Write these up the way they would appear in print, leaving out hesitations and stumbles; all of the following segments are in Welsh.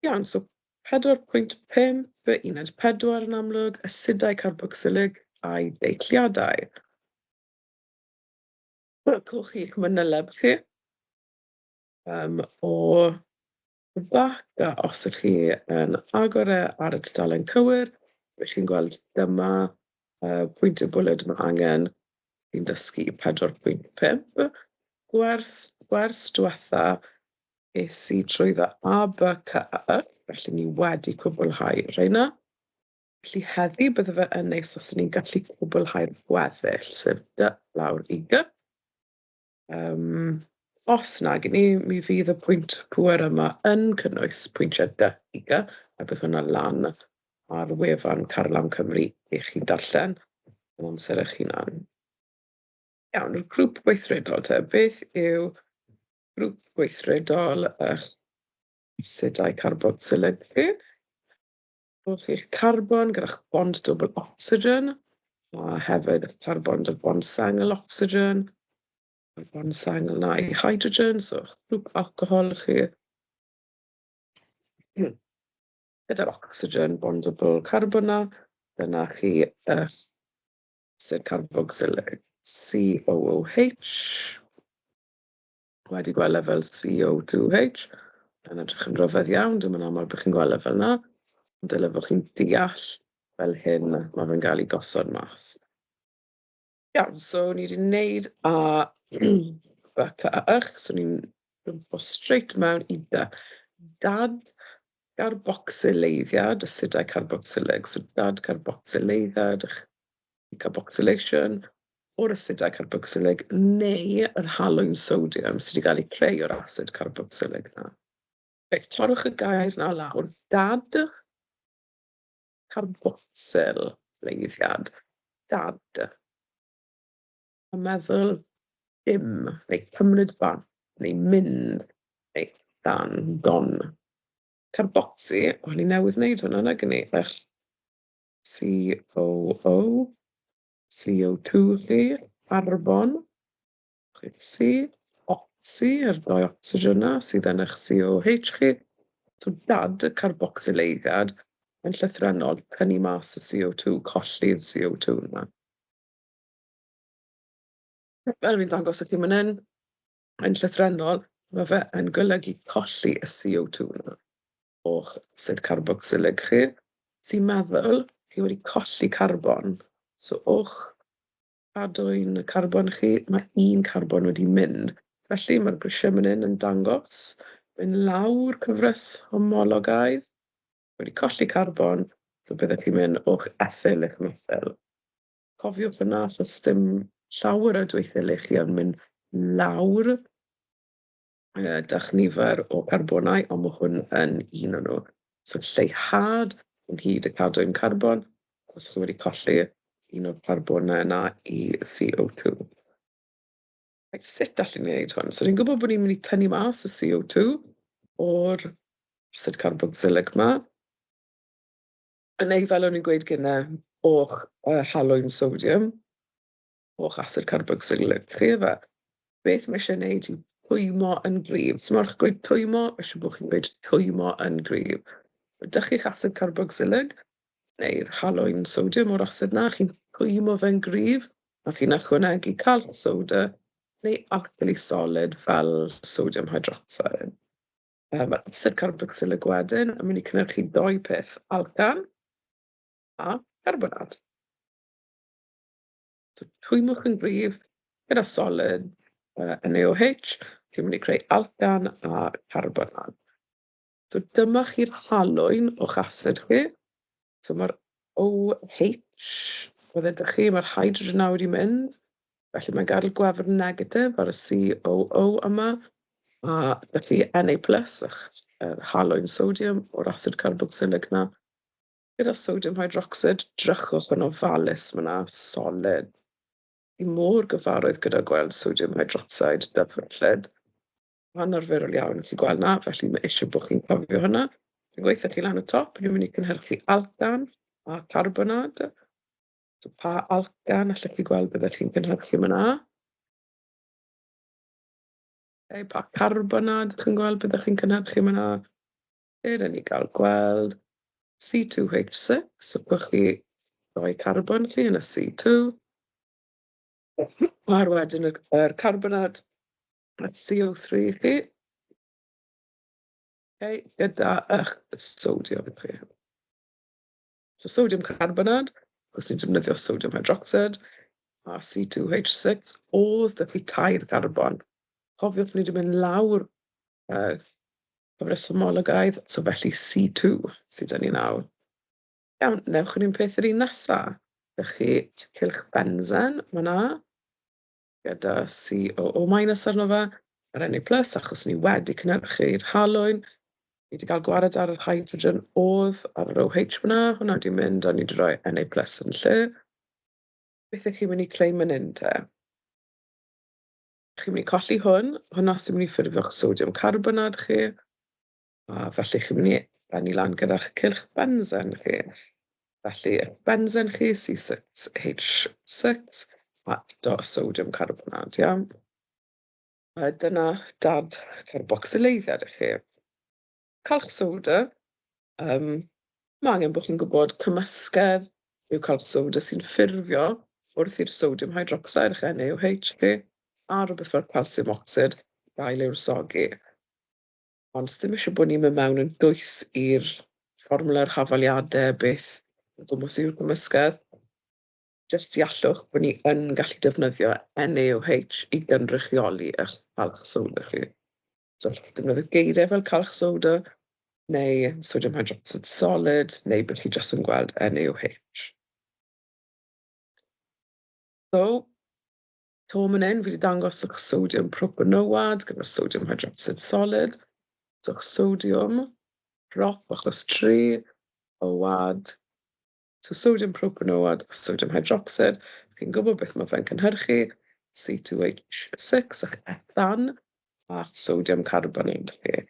Iawn, so 4.5, uned 4 yn amlwg, asidau carbocsilig a'i deilliadau. Coch chi'ch manyleb chi o y bac, a os ydych chi yn agor e ar y tudalen cywir, rydych chi'n gweld dyma pwyntiau bwled mae angen chi'n dysgu 4.5. Gwerth, gwers diwetha es i trwyddo A, B, C a Y, felly ni wedi cwblhau rheina. Felly heddi bydde fe yn neis os ni'n gallu cwblhau'r gweddill, sef D lawr i G. Os nag 'y ni, mi fydd y pwynt pŵer yma yn cynnwys pwyntiau D i G, a bydd hwnna lan ar wefan Carlam Cymru i chi darllen yn amser eich hunan. Iawn, yr grŵp gweithredol te, beth yw grŵp gweithredol eich asidau carbocsilig chi? Rhowch chi'ch carbon gyda'ch bond dwbl ocsigen, a hefyd eich carbon 'da bond sengl ocsigen, a'r bond sengl 'na i hydrogen, so eich grŵp alcohol chi. Gyda'r ocsigen bond dwbl carbon 'na, dyna chi eich asid carbocsilig, COOH. Wedi gweld lefel CO2H. Yn edrych yn rhyfedd iawn, dim yn aml bod chi'n gweld lefel 'na. Ond dyle fod chi'n deall fel hyn mae fe'n cael ei gosod mas. Iawn, so ni wedi wneud A, B, C a H, so ni'n jympo straight mewn i D. Dad garbocsileiddiad, asidau carbocsilig. So dad carbocsileiddiad, carboxylation, o'r asidau carbocsilig neu yr halwyn sodiwm sydd wedi cael ei creu o'r asid carbocsilig 'na. Reit, torrwch y gair 'na lawr. Dad carbocsileiddiad. Dad. A meddwl dim, neu cymryd bant, neu mynd, neu dan, gone. Carboxy, o'n i newydd wneud hwnna, nag o'n i? Eich COO. CO2 chi, carbon, C, oxy, yr dou ocsigen 'na sydd yn eich COH chi. So dad y carbocsileiddiad yn llythrennol tynnu mas y CO2, colli'r CO2 'na. Fel fi'n dangos i chi man hyn, yn llythrennol, mae fe yn golygu colli y CO2 'na o'ch asid carbocsilig chi, sy'n meddwl chi wedi colli carbon. So o'ch cadwyn carbon chi, mae un carbon wedi mynd. Felly mae'r grisiau man hyn yn dangos mynd lawr cyfres homologaidd, wedi colli carbon, so byddech chi'n mynd o'ch ethyl i'ch methyl. Cofiwch hwnna, achos dim llawer o adweithiau le chi yn mynd lawr 'da'ch nifer o carbonau, ond mae hwn yn un o'n nhw. So lleihad yn hyd y cadwyn carbon, os chi wedi colli un o'r carbonau yna i CO2. Reit, sut allwn ni wneud hwn? So ni'n gwybod bod ni'n mynd i tynnu mas y CO2 o'r asid carbocsilig yma. Neu fel o'n i'n gweud gyda o'ch halwyn sodiwm, o'ch asid carbocsilig chi efe. Beth mae eisiau gwneud yw twymo yn gryf. So mae'ch gweud twymo, mae eisiau bod chi'n gweud twymo yn gryf. Ydych chi'ch asid carbocsilig neu'r halwyn sodiwm o'r asid 'na, chi'n twymo fe'n gryf a chi'n ychwanegu calc soda neu alkali solid fel sodium hydroxide. Mae'r asid carbocsilig wedyn yn mynd i cynhyrchu dou peth, alcan a carbonad. So twymwch yn gryf gyda solid NaOH, chi'n mynd i creu alcan a carbonad. So dyma chi'r halwyn o'ch asid chi. So mae'r OH, oedd ydych chi, mae'r hydrogen na wedi mynd, felly mae'n gadael gwefr negatif ar y COO yma, a felly Na plus, yr halwyn sodiwm o'r asid carbocsilig na. Gyda sodium hydroxide, drychwch yn ofalus, mae 'na solid. Fi mor gyfarwydd gyda gweld sodium hydroxide dyfrllyd. Anarferol iawn i chi gweld 'na, felly mae eisiau bod chi'n cofio hwnna. Dwi'n gweithio chi lan y top, ni'n mynd i cynhyrchu alcan a carbonad. So pa alcan allech chi gweld byddech chi'n cynhyrchu myna? Okay, pa carbonad chi'n gweld byddech chi'n cynhyrchu myna? Lle dyn ni gael gweld C2H6, so gwch chi ddoi carbon chi yn y C2. A'r wedyn yr carbonad, y CO3 chi. Okay, gyda eich sodiwm chi. So sodiwm carbonad, os ni'n defnyddio sodiwm hydroxide, a C2H6, oedd 'da chi tair carbon. Cofiwch, ni wedi mynd lawr cyfres homologaidd, so felly C2 sydd 'da ni nawr. Iawn, newch yr un peth yr un nesa. Dych chi cylch benzen, fan'na, gyda COO minus arno fe, a'r Na plus, achos ni wedi cynhyrchu'r halwyn. Ni wedi cael gwared ar yr hydrogen oedd ar yr OH fan'na, hwnna wedi mynd a ni wedi rhoi Na plus yn lle. Beth ych chi'n mynd i creu man hyn te? Chi'n mynd i colli hwn, hwnna sy'n mynd i ffurfio'ch sodiwm carbonad chi, a felly chi'n mynd i bennu lan gyda'ch cylch benzen chi. Felly, eich benzen chi, C6H6, a eto sodiwm carbonad, iawn? A dyna dad carbocsileiddiad i chi. Calch soda, mae angen bod chi'n gwybod cymysgedd yw calch soda sy'n ffurfio wrth i'r sodiwm hydroxide, eich NaOH chi, a rhywbeth fel calsiwm ocsid gael ei wresogi. Ond sdim eisiau bod ni'n mynd mewn yn dwys i'r fformwla'r hafaliadau, beth o gwmws yw'r cymysgedd. Jyst deallwch bod ni yn gallu defnyddio NaOH i gynrychioli eich calch soda chi. So allwch chi defnyddio geiriau fel calch soda, neu sodium hydroxide solid, neu bod chi jyst yn gweld NaOH. So, to man hyn, fi wedi dangos eich sodium propanoad gyda'r sodium hydroxide solid. So, eich sodium prop achos 3, oad. So, sodium propanoad a sodium hydroxide. Chi'n gwybod beth mae fe'n cynhyrchu, C2H6, eich ethan, a'ch sodium carbonate chi.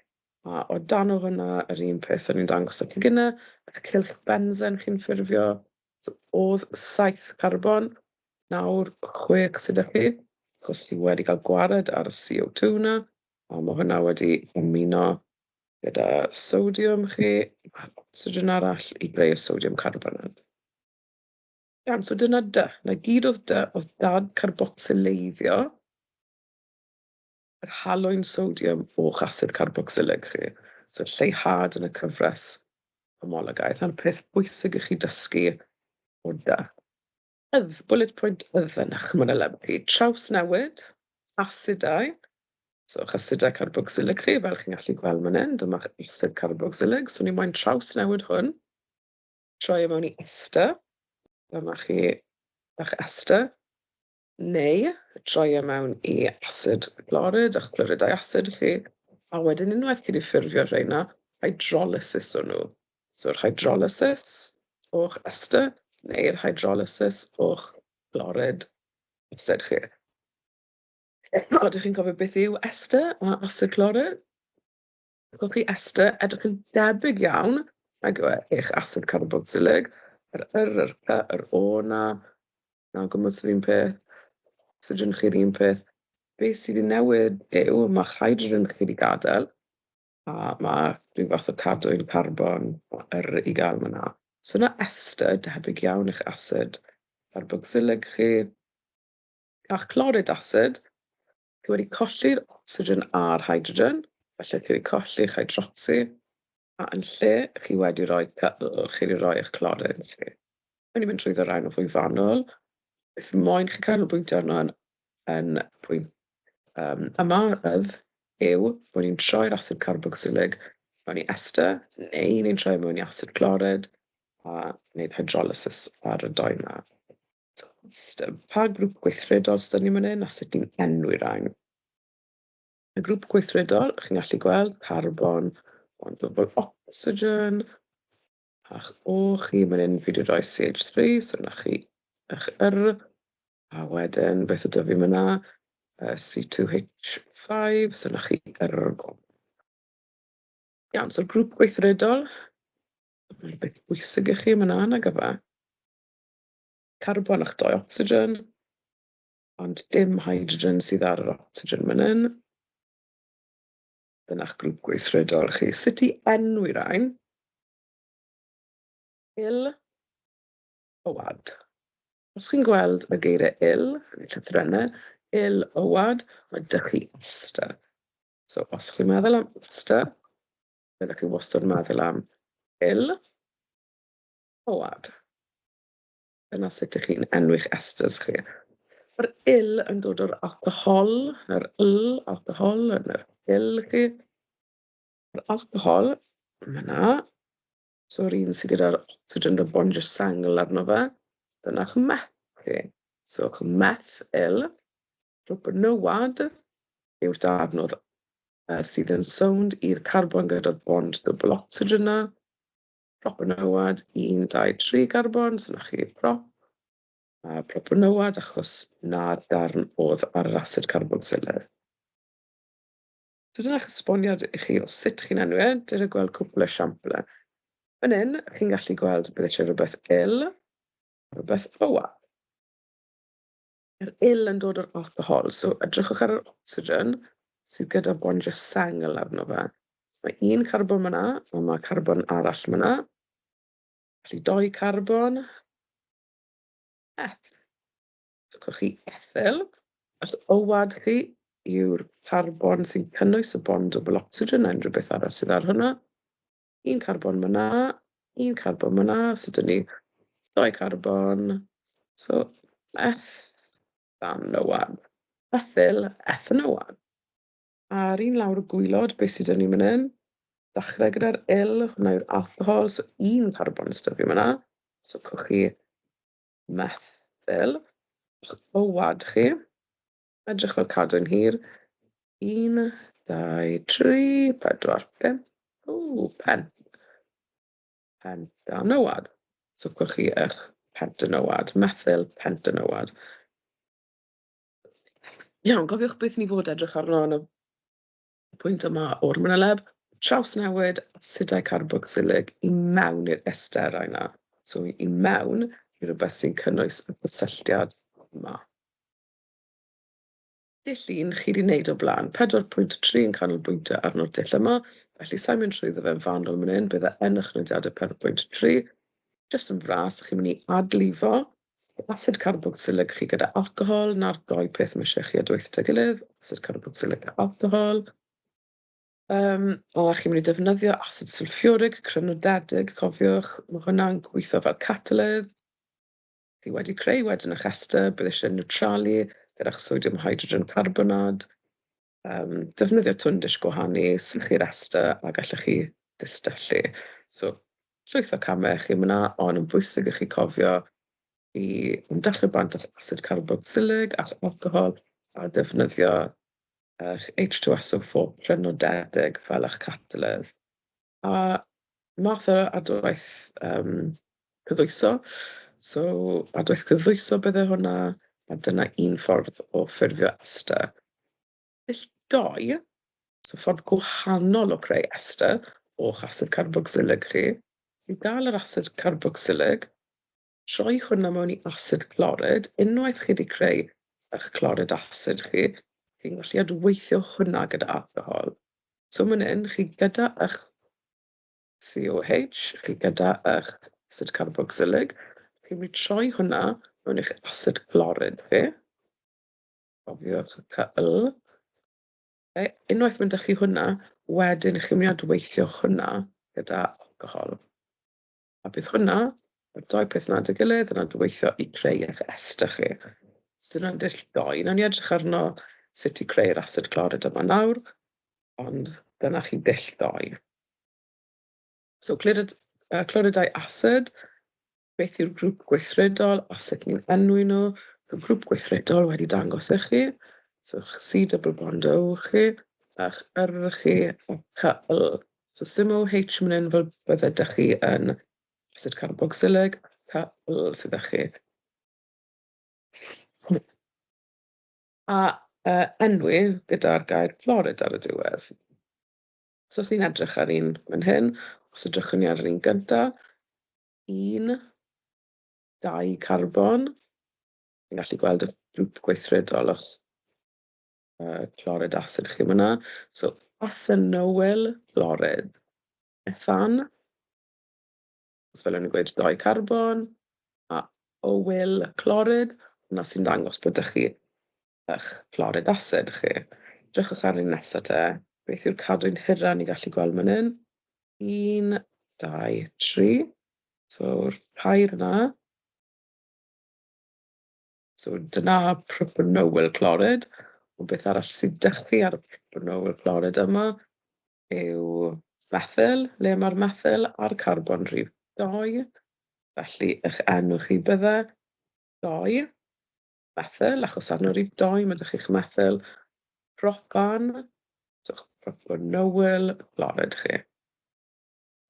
A o dan o hwnna, yr un peth o'n i'n dangos at y gynne, eich cylch benzen chi'n ffurfio. So, oedd 7 carbon, nawr 6 sydd 'da chi, achos chi wedi cael gwared ar y CO2 na, a mae hwnna wedi ymuno gyda sodiwm chi, a'r ocsigen arall i greu y sodiwm carbonad. Iawn, so dyna dy. Na gyd oedd dy, oedd dad carbocsileiddio yr halwyn sodiwm o'ch asid carbocsilig chi. So lleihad yn y cyfres homologaidd. Na'r peth bwysig i chi dysgu o dy. Ydd, bullet point ydd yn eich manyleb chi. Trawsnewid, asidau. So eich asidau carbocsilig chi, fel chi'n gallu gweld man hyn, dyma'ch asid carbocsilig. So ni moyn trawsnewid hwn, troi e mewn i ester. Dyma chi eich ester. Neu troi e mewn i asid clorid, eich cloridau asid chi. A wedyn unwaith chi wedi ffurfio rheina, hydrolysis o'n nhw. So'r hydrolysis o'ch ester neu'r hydrolysis o'ch clorid acid chi. Ydych chi'n cofio beth yw ester a acid clorid? Gwch chi ester edrych yn debyg iawn nag yw e eich acid carbocsilig, yr yr, yr c, yr o na, na gwmws yr un peth, oxygen chi'r un peth. Beth sydd wedi newid yw mae'ch hydrogen chi wedi gadael, a ma' rhyw fath o cadwyn carbon yr i gael fan'na. So 'na ester debyg iawn i'ch asid carbocsilig chi. A'ch clorid acid, chi wedi colli'r ocsigen a'r hydrogen, felly chi wedi colli'ch hydroxy, a yn lle chi wedi rhoi chi wedi rhoi eich clorid chi. Rwy'n i'n mynd trwyddo rhain yn fwy fanwl. Beth moyn chi canolbwyntio arno yn, yn pwynt yma ydd yw bod ni'n troi'r asid carbocsilig mewn i ester, neu ni'n troi mewn i asid clorid a wneud hydrolysis ar y doi yma. So, ester, pa grŵp gweithredol sydd ni man hyn a sut ni'n enwi rhain? Y grŵp gweithredol, chi'n gallu gweld carbon, ond dwbl oxygen, a'ch O chi man hyn fi wedi rhoi CH3, so 'na chi eich yr, a wedyn beth ydy fi man 'na? C2H5, so 'na chi yr. Iawn, so'r grŵp gweithredol, mae'n beth bwysig i chi man 'na, nag yfe? Carbon a'ch doi oxygen, ond dim hydrogen sydd ar yr oxygen man hyn. Dyna'ch grŵp gweithredol chi. Sut i enwi rhain? Il owad. Os chi'n gweld y geiriau il, neu llythrennau, il owad, mae dych chi ester. So, os chi'n meddwl am ester, byddwch chi wastad yn meddwl am il owad. Dyna sut ych chi'n enwi'ch esters chi. Mae'r il yn dod o'r alcohol, neu'r l, alcohol, neu'r il chi. Mae'r alcohol, mae yna, so yr un sydd gyda'r oxygen y bondio sengl arno fe, dyna'ch meth chi. So, ych meth il, propanoad yw'r darnodd sydd yn sownd i'r carbon gyda'r bond dwbl oxygen yna. Propanoad, 1, 2, 3 garbon, so 'na chi prop. A propanoad, achos na'r darn oedd ar yr asid carboksylydd. So dyna'ch esboniad i chi o sut chi'n enwi e. Dere gweld cwpl o esiamplau. Fan hyn, chi'n gallu gweld bydd eisiau rhywbeth il, rhywbeth oa. Mae'r il yn dod o'r alcohol, so edrychwch ar yr oxygen sydd gyda bondio sengl arno fe. Mae un carbon fyna, a mae carbon arall fyna. Felly doi carbon. Eth. So cwch chi ethyl. A'ch owad chi yw'r carbon sy'n cynnwys y bond dwbl oxygen a unrhyw beth arall sydd ar hwnna. Un carbon fyna, un carbon fyna, so dyn ni doi carbon. So ethanoad. Ethyl ethanoad. A'r un lawr y gwylod, beth sydd dyn ni fan hyn? Dechrau gyda'r il, hwnna yw'r alcohol, so un carbon sydd fi fyna. So cwch chi methyl. Owad chi. Edrych fel cadwyn hir. 1, 2, 3, 4, 5. Ww, pen. Pentanoad. So cwch chi eich pentanoad. Methyl pentanoad. Iawn, cofiwch beth ni fod edrych arno yn y pwynt yma o'r manyleb. Trawsnewid asidau carboksylig i mewn i'r esterau yna. So i mewn i rhywbeth sy'n cynnwys y cysylltiad yma. Dull un chi wedi wneud o blaen, 4.3 yn canolbwyntio arno'r dull yma, felly sa'n mynd trwyddo fe'n fanwl fan hyn, bydd e yn eich nodiadau 4.3. Jyst yn fras, chi'n mynd i adlifo asid carboksylig chi gyda alcohol, na'r doi peth mae eisiau chi adweithio gyda'i gilydd, asid carboksylig a alcohol. A chi'n mynd i defnyddio asid sylffiwrig crynodedig, cofiwch, mae hwnna'n gweithio fel catalydd. Chi wedi creu wedyn eich ester, bydd eisiau niwtralu gyda'ch sodium hydrogen carbonad. Defnyddio twndis gwahanu, sychu'r ester a gallech chi distyllu. So, llwyth o camau chi yma, ond yn bwysig i chi cofio i yn dechrau bant o'ch asid carboksylig a'ch alcohol a defnyddio eich H2SO4 crynodedig fel eich catalydd. A math o adwaith cyddwyso. So adwaith cyddwyso bydde hwnna, a dyna un ffordd o ffurfio ester. Dull doi, so ffordd gwahanol o creu ester o'ch asid carboksylig chi, i gael yr asid carboksylig, troi hwnna mewn i asid clorid. Unwaith chi wedi creu eich clorid asid chi, chi'n gallu adweithio hwnna gyda alcohol. So man hyn, chi gyda eich COH, chi gyda eich asid carboksylig, chi'n mynd i troi hwnna mewn i'ch asid clorid chi. Cofiwch CL. Okay. Unwaith mynd â chi hwnna, wedyn chi'n mynd i adweithio hwnna gyda alcohol. A bydd hwnna, mae'r doi peth yna at ei gilydd, yn adweithio i creu eich ester chi. So dyna'n dull doi. Nawn ni edrych arno sut i creu'r asid clorid yma nawr, ond dyna chi dull doi. So chloridau acid, beth yw'r grŵp gweithredol a sut ni'n enwi nhw. So grŵp gweithredol wedi dangos i chi. So C double bond O chi, a'ch R chi, a C L. So sim O H yn mynd fel bydde dych chi yn asid carboksylig, C L sydd â chi. A enwi gyda'r gair clorid ar y diwedd. So os ni'n edrych ar un fan hyn, os edrychwn ni ar yr un gyntaf, 1, 2 carbon, ni'n gallu gweld y grŵp gweithredol o'ch chlorid acid chi fyna. So Ethanoyl chlorid. Ethan, os fel o'n i'n gweud, 2 carbon, a owyl chlorid, hwnna sy'n dangos bod ydych chi eich chlorid acid chi. Drychwch ar un nesaf te. Beth yw'r cadwyn hira ni'n gallu gweld man hyn? 1, 2, 3. So'r tair yna. So dyna propanoyl chlorid. Ond beth arall sydd 'da chi ar y propanoyl chlorid yma yw methyl. Le mae'r methyl a'r carbon rhif 2. Felly eich enw chi bydde 2 methyl, achos arno rhif 2 mae 'da chi'ch methyl propan, so propanoyl chlorid chi.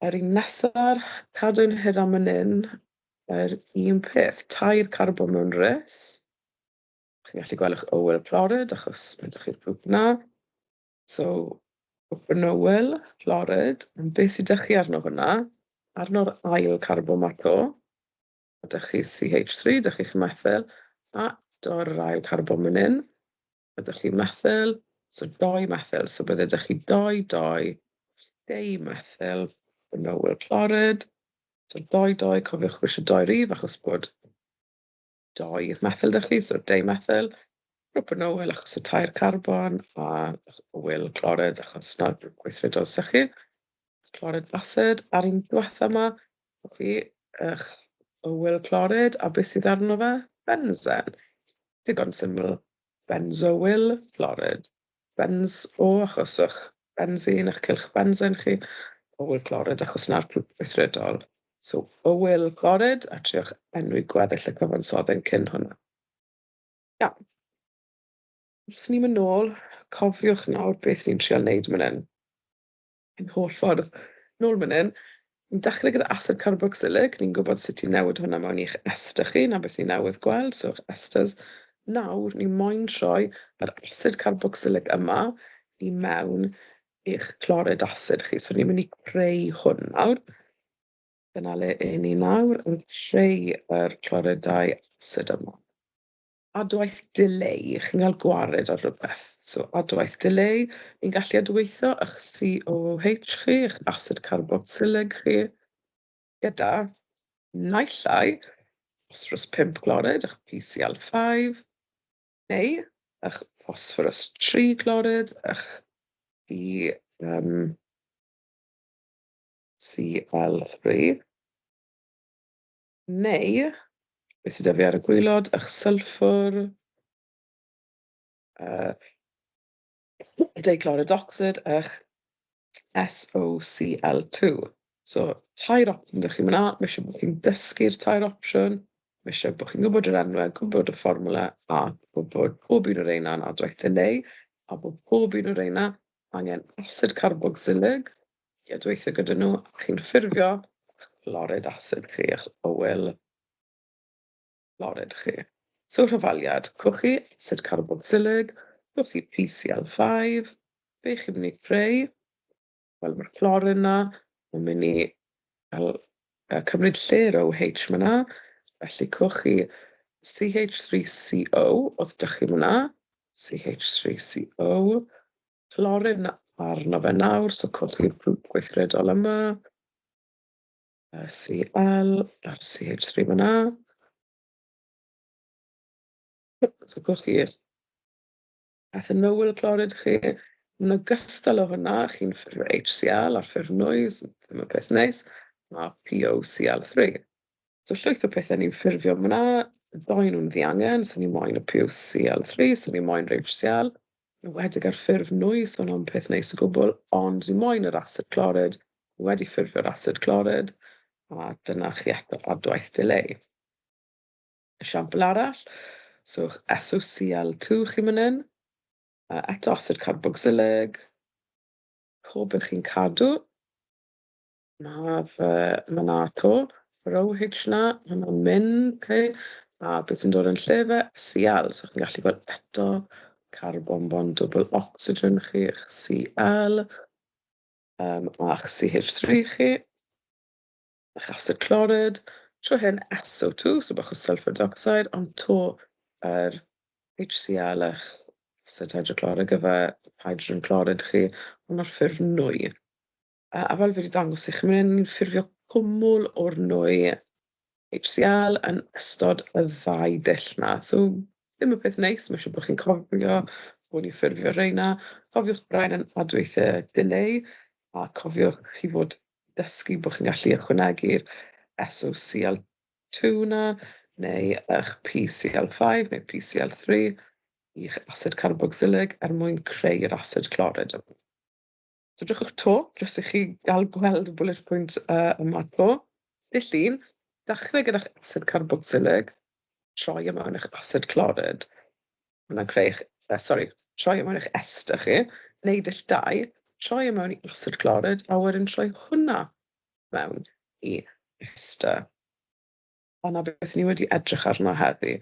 Yr un nesaf, cadwyn hira man hyn, yr un peth, tair carbon mewn res. Chi'n gallu gweld eich owyl chlorid, achos mae 'da chi'r grŵp 'na. So, propanoyl chlorid, ond beth sydd 'da chi arno hwnna? Arno'r ail carbon 'ma 'to, ma' 'da chi CH3, 'da chi'ch methyl, a eto ar yr ail carbon man hyn, ma' 'da chi methyl, so 2 methyl, so bydde 'da chi 2, 2, dimethyl propanoyl chlorid. So 2, 2, cofiwch bod eisiau 2 rif achos bod 2 methyl 'da chi, so dimethyl propanoyl achos y tair carbon, a owyl chlorid achos 'na'r grŵp gweithredol sy 'da chi. Chlorid acid, a'r un diwetha 'ma, chi eich owyl chlorid, a beth sydd arno fe? Benzen. Digon syml, benzoyl chlorid. Benzo achos eich benzene, eich cylch benzen chi, owyl chlorid achos 'na'r grŵp gweithredol. So owyl chlorid, a triwch enwi gweddill y cyfansoddyn cyn hwnna. Iawn. Os ni'n mynd nôl, cofiwch nawr beth ni'n trial wneud man hyn. Ein holl ffordd nôl man hyn. Ni'n dechrau gyda acid carboxylic, ni'n gwybod sut i newid hwnna mewn i'ch ester chi, 'na beth ni newydd gweld, so eich esters. Nawr, ni moyn troi yr acid carboxylic yma i mewn i'ch chlorid acid chi. So ni'n mynd i creu hwn nawr. Dyna le 'y ni nawr, yn creu yr chloridau acid yma. Adwaith dileu, chi'n cael gwared ar rhywbeth. So adwaith dileu, ni'n gallu adweithio eich COOH chi, eich acid carboxylig chi, gyda naill ai phosphorus 5 chlorid, eich PCl5, neu eich phosphorus 3 chlorid, eich P, CL3, neu beth sydd 'da fi ar y gwaelod, eich sylffwr, dichloride oxide, eich SOCl2. So, tair opsiwn 'da chi fan'na. Mae eisiau bod chi'n dysgu'r tair opsiwn. Mae eisiau bod chi'n gwybod yr enwau, gwybod y fformwla, a gwybod pob un o'r rheina yn adwaith dileu, a bod pob un o'r rheina angen acid carboxylig i adweithio gyda nhw, a chi'n ffurfio chlorid acid chi, eich owyl chlorid chi. So rhyfaliad, cwch chi acid carboxylig, cwch chi PCl5, be chi'n mynd i creu? Wel, mae'r clorin 'na yn mynd i cael, cymryd lle'r OH fan'na, felly cwch chi CH3CO oedd 'da chi fan'na, CH3CO, clorin arno fe nawr, so cwch chi'r grŵp gweithredol yma, Cl a'r CH3 fan'na. So cwch chi'r ethanoyl chlorid chi. Yn ogystal â hwnna, chi'n ffurfio HCl ar ffurf nwy, so ddim yn peth neis, a POCl3. So llwyth o pethau ni'n ffurfio fan'na, dou nhw'n ddiangen, so ni moyn y POCl3, so ni moyn yr HCl, yn enwedig ar ffurf nwy, so hwnna'n peth neis o gwbl, ond ni moyn yr acid chlorid, wedi ffurfio'r acid chlorid, a dyna chi eto adwaith dileu. Esiampl arall, so SOCl2 chi man hyn, eto acid carboxylig, pob beth chi'n cadw, mae fe fan'na 'to, yr OH 'na, hwnna'n mynd, okay? A beth sy'n dod yn lle fe? Cl, so chi'n gallu gweld eto carbon bond dwbl oxygen chi, eich Cl, a'ch CH3 chi, eich acid chlorid, tro hyn SO2, so bach o sulfur dioxide, ond to yr HCl eich Acid hydrochloric efe hydrogen chloride chi, ond ar ffurf nwy. A fel fi wedi dangos i chi, mae'n ffurfio cwmwl o'r nwy HCl yn ystod y ddau dull 'na. So ddim y peth neis, mae eisiau bod chi'n cofio bod ni'n ffurfio reina. Cofiwch bod rhain yn adweithiau dileu, a cofiwch chi fod dysgu bod chi'n gallu ychwanegu'r SOCl2 na, neu eich PCl5 neu PCl3 i'ch asid carboxylig er mwyn creu'r asid clorid yma. So drychwch 'to, jyst i chi gael gweld y bullet point yma 'to. Dull un, dechrau gyda'ch asid carboxylig, troi e mewn i'ch asid clorid. Hwnna'n creu eich, sori, troi e mewn i'ch ester chi, neu dull 2, troi e mewn i asid clorid, a wedyn troi hwnna mewn i ester. A 'na beth ni wedi edrych arno heddi.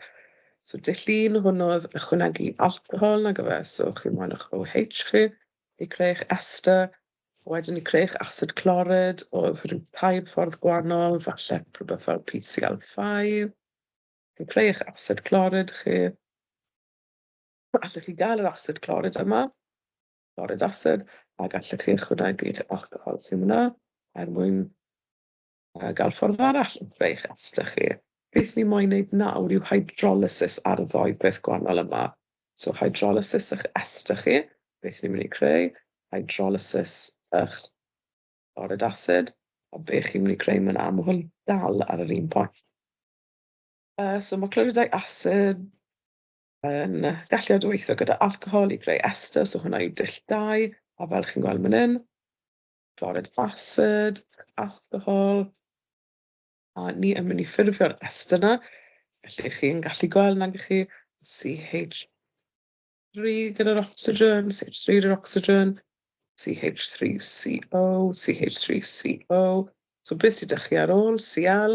So dull un hwn oedd ychwanegu alcohol, nag yfe? So chi moyn eich OH chi i creu eich ester. Wedyn i creu eich acid clorid, oedd rhyw tair ffordd gwahanol, falle rhywbeth fel PCl5. Chi'n creu eich acid clorid chi. Allwch chi gael yr acid clorid yma, clorid acid, a gallwch chi ychwanegu alcohol chi yna er mwyn gael ffordd arall o greu eich ester chi. Beth ni moyn wneud nawr yw hydrolysis ar y ddou beth gwahanol yma. So hydrolysis eich ester chi, beth ni'n mynd i creu, hydrolysis eich clorid acid, a beth chi'n mynd i creu mynd am, mae hwn dal ar yr un pwynt. So mae cloridau acid yn gallu adweithio gyda alcohol i greu ester, so hwnna yw dull 2, a fel chi'n gweld fan hyn, clorid acid, alcohol, a ni yn mynd i ffurfio'r ester yna. Felly chi'n gallu gweld nag chi CH3 gyda'r oxygen, CH3 gyda'r oxygen, CH3CO, CH3CO. So beth sydd â chi ar ôl? Cl,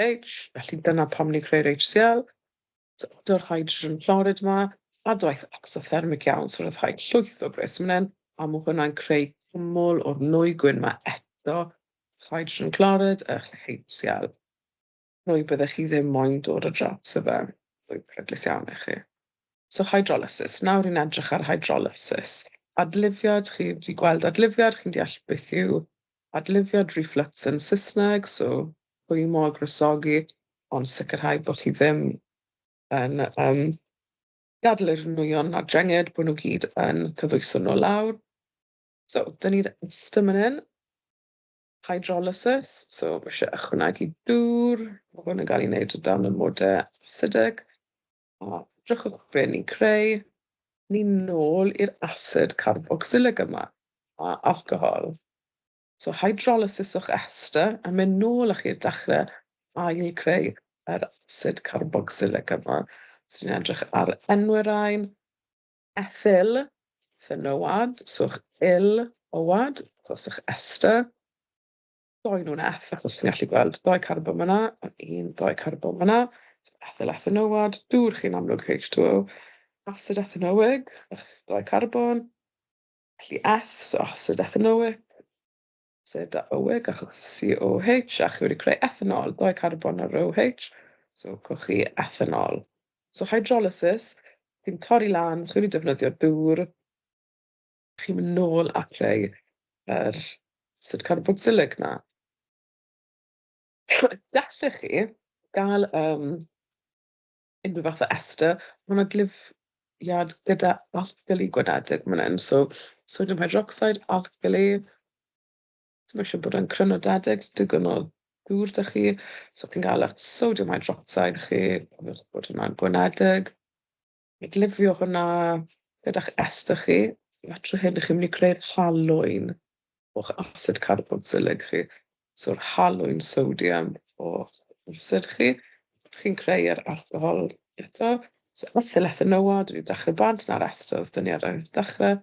H, felly dyna pam ni'n creu'r HCl. So odo'r hydrogen chloride yma, adwaith exothermic iawn, so rhyddhau llwyth o gwres fan hyn, a mae hwnna'n creu cwmwl o'r nwy gwyn yma eto, hydrogen chloride a HCl. Nwy byddech chi ddim moyn dod ar draws o fe, nwy peryglus iawn i chi. So hydrolysis, nawr ni'n edrych ar hydrolysis. Adlifiad, chi wedi gweld adlifiad, chi'n deall beth yw adlifiad, reflux yn Saesneg, so rhwymo a gwresogi, ond sicrhau bod chi ddim yn gadael i'r nwyon a'r drengid, bod nhw gyd yn cyddwyso nhw lawr. So, dyn ni'r ester fan hyn. Hydrolysis, so mae eisiau ychwanegu dŵr, mae hwn yn cael ei wneud o dan amodau acidic. A drychwch be ni'n creu, ni nôl i'r acid carboxylic yma, a alcohol. So hydrolysis o'ch ester, a mynd nôl â chi i'r dechrau, ail creu yr acid carboxylic yma. So ni'n edrych ar enwau rhain, ethyl, ethanoad, so eich il, oad, achos eich ester. Doi nhw'n eth, achos chi'n gallu gweld doi carbon fyna, a un, doi carbon fyna. So ethyl ethanoad, dŵr chi'n amlwg H2O, acid ethanoig, eich doi carbon, felly eth, so acid ethanoic, acid oig, achos COH, a chi wedi creu ethanol, doi carbon ar OH, so cwch chi ethanol. So hydrolysis, chi'n torri lan, chi wedi defnyddio dŵr, chi'n mynd nôl a creu yr acid carboxylic na. Gallech chi gael unrhyw fath o ester, mae'n adlifiad gyda alkali gwanedig fan hyn. So sodium hydroxide, alkali, so mae eisiau bod yn crynodedig, digon o dŵr 'da chi. So chi'n gael eich sodium hydroxide chi, cofiwch bod hwnna'n gwanedig. Adlifio hwnna gyda'ch ester chi, a trwy hyn chi'n mynd i creu'r halwyn o'ch acid carboxylic chi. So'r halwyn sodium o'ch acid chi. Chi'n creu yr alcohol eto. So ethyl ethanoad, dwi'n dechrau bant, na'r ester oedd dyn ni ar y dechrau.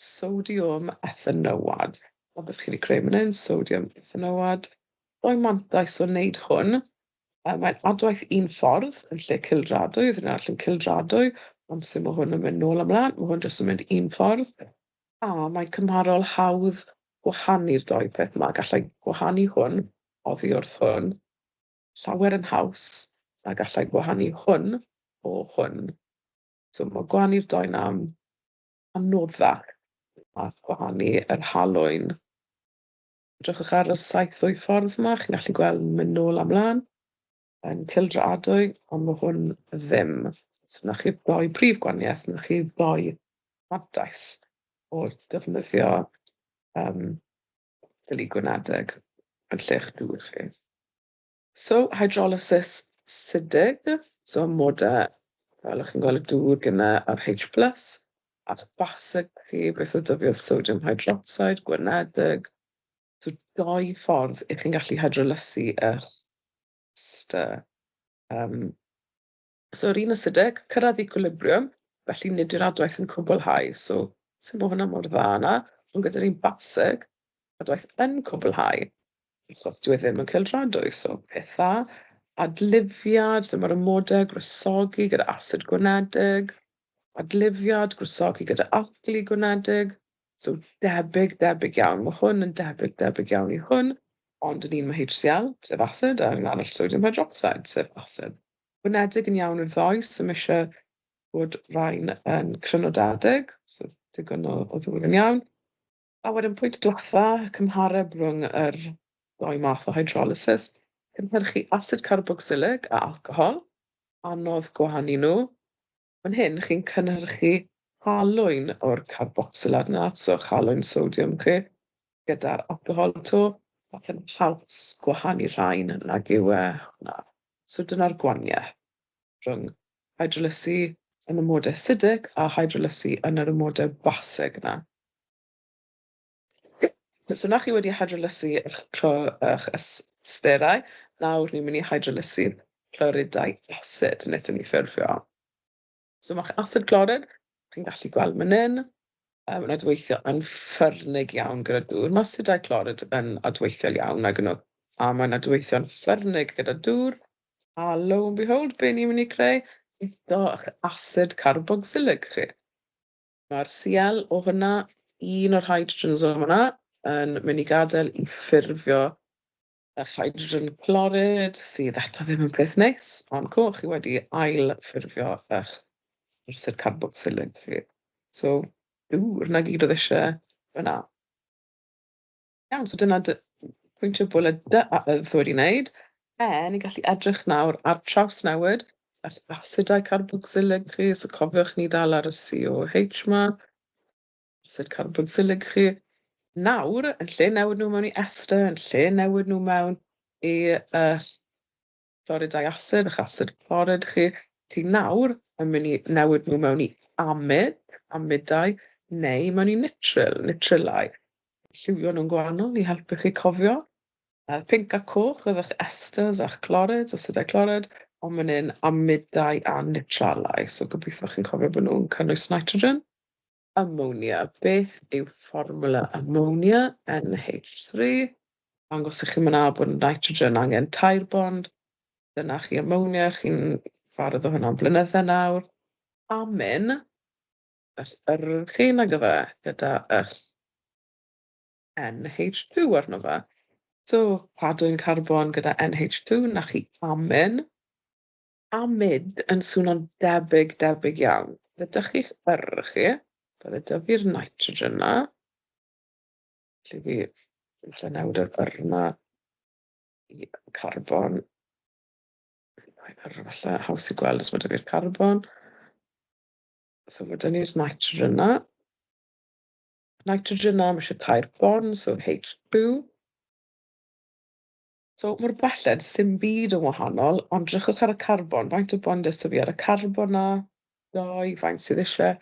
Sodium ethanoad. A beth chi wedi creu fan hyn, sodium ethanoad. Doi mantais o wneud hwn. Mae'n adwaith un ffordd yn lle cildradwy, oedd hynny arall yn cildradwy, ond sut mae hwn yn mynd nôl ymlaen, mae hwn jyst yn mynd un ffordd. A mae'n cymharol hawdd gwahanu'r doi peth yma. Gallai gwahanu hwn oddi wrth hwn llawer yn haws na gallai gwahanu hwn o hwn. So mae gwahanu'r doi 'na Anoddach a gwahanu yr halwyn. Edrychwch ar y saith o'i ffordd yma, chi'n gallu gweld mynd nôl a mlaen yn cildroadwy, ond mae hwn ddim. So 'na chi'r ddou prif gwahaniaeth, 'na chi ddou fantais o defnyddio alcali gwnadeg yn lle'ch dŵr chi. So hydrolysis acidic, so amodau, fel o'ch chi'n gweld y dŵr gyda yr H+, a'r basic chi, beth oedd 'da fi oedd sodium hydroxide, gwanedig. So dou ffordd i chi'n gallu hydrolysu eich ester. So yr un acidic, cyrraedd equilibrium, felly nid yw'r adwaith yn cwblhau. So sy'n bod hwnna mor dda yna, ond gyda'r un basic, adwaith yn cwblhau, achos dyw e ddim yn cildroadwy. So peth dda. Adlifiad, so mae'r amodau gwresogi gyda asid gwanedig. Adlifiad, gwresogi gyda alcali gwanedig. So debyg, debyg iawn. Mae hwn yn debyg, debyg iawn i hwn, ond yn un mae HCl, sef acid, a'r un arall sodium hydroxide, sef acid. Gwanedig yn iawn i'r ddou, so mae eisiau bod rhain yn crynodedig, so digon o ddŵr yn iawn. A wedyn pwynt diwetha, cymhareb rhwng yr ddou math o hydrolysis, cynhyrchu asid carboxylic a alcohol, anodd gwahanu nhw. Fan hyn, chi'n cynhyrchu halwyn o'r carboxylad yna, so halwyn sodiwm chi, gyda'r alcohol to, ac yn haws gwahanu rhain nag yw e hwnna. So dyna'r gwahaniaeth rhwng hydrolysu yn amodau acidic a hydrolysu yn yr amodau basig yna. So na chi wedi hydrolysu eich, eich esterau, nawr ni'n mynd i hydrolysu'r chloridau acid wnaethon ni ffurfio. So mae'ch acid chlorid, chi'n gallu gweld man hyn, mae'n adweithio yn ffyrnig iawn gyda dŵr. Mae asidau chlorid yn adweithiol iawn nag nhw, a mae'n adweithio'n ffyrnig gyda dŵr. A lo and behold, be ni'n mynd i creu? Eto eich acid carboxylic chi. Mae'r Cl o hwnna, un o'r hydrogens o hwnna, yn mynd i gadael i ffurfio eich hydrogen chlorid, sydd eto ddim yn peth neis, ond co, chi wedi ail ffurfio eich acid carboxylic chi. So, dŵr, na gyd oedd eisiau fyna. Iawn, so dyna pwyntio bwled D a ydd wedi wneud. E, ni'n gallu edrych nawr ar trawsnewid eich asidau carboxylic chi, so cofiwch ni dal ar y COH ma, acid carboxylic chi. Nawr, yn lle newid nhw mewn i ester, yn lle newid nhw mewn i chloridau acid, eich acid chlorid chi, chi nawr yn mynd i newid nhw mewn i amid, amidau, neu mewn i nitril, nitrilau. Lliwio nhw'n gwahanol i helpu chi cofio. Pinc a coch oedd eich esters a'ch chlorids, asidau chlorid, ond man hyn amidau a nitralau. So gobeithio chi'n cofio bod nhw'n cynnwys nitrogen. Ammonia. Beth yw fformwla ammonia? NH3. Dangos i chi myna bod nitrogen angen tair bond. Dyna chi ammonia, chi'n ffardd o hwnna'n blynydde nawr. Amin, eich yr chi nag yfe, gyda eich NH2 arno fe. So, cadwyn carbon gyda NH2, na chi amin. Amid yn swnio'n debyg, debyg iawn. Ydych chi'ch yr chi, bydde 'da fi'r nitrogen 'na. Felly fi falle newid yr yr 'na i carbon. Yr falle haws i gweld os mae 'da fi'r carbon. So mae 'da ni'r nitrogen 'na. Nitrogen 'na, mae eisiau tair bond, so H2. So mor belled, sim byd yn wahanol, ond drychwch ar y carbon. Faint o bondiau sydd fi ar y carbon 'na? 2, faint sydd eisiau?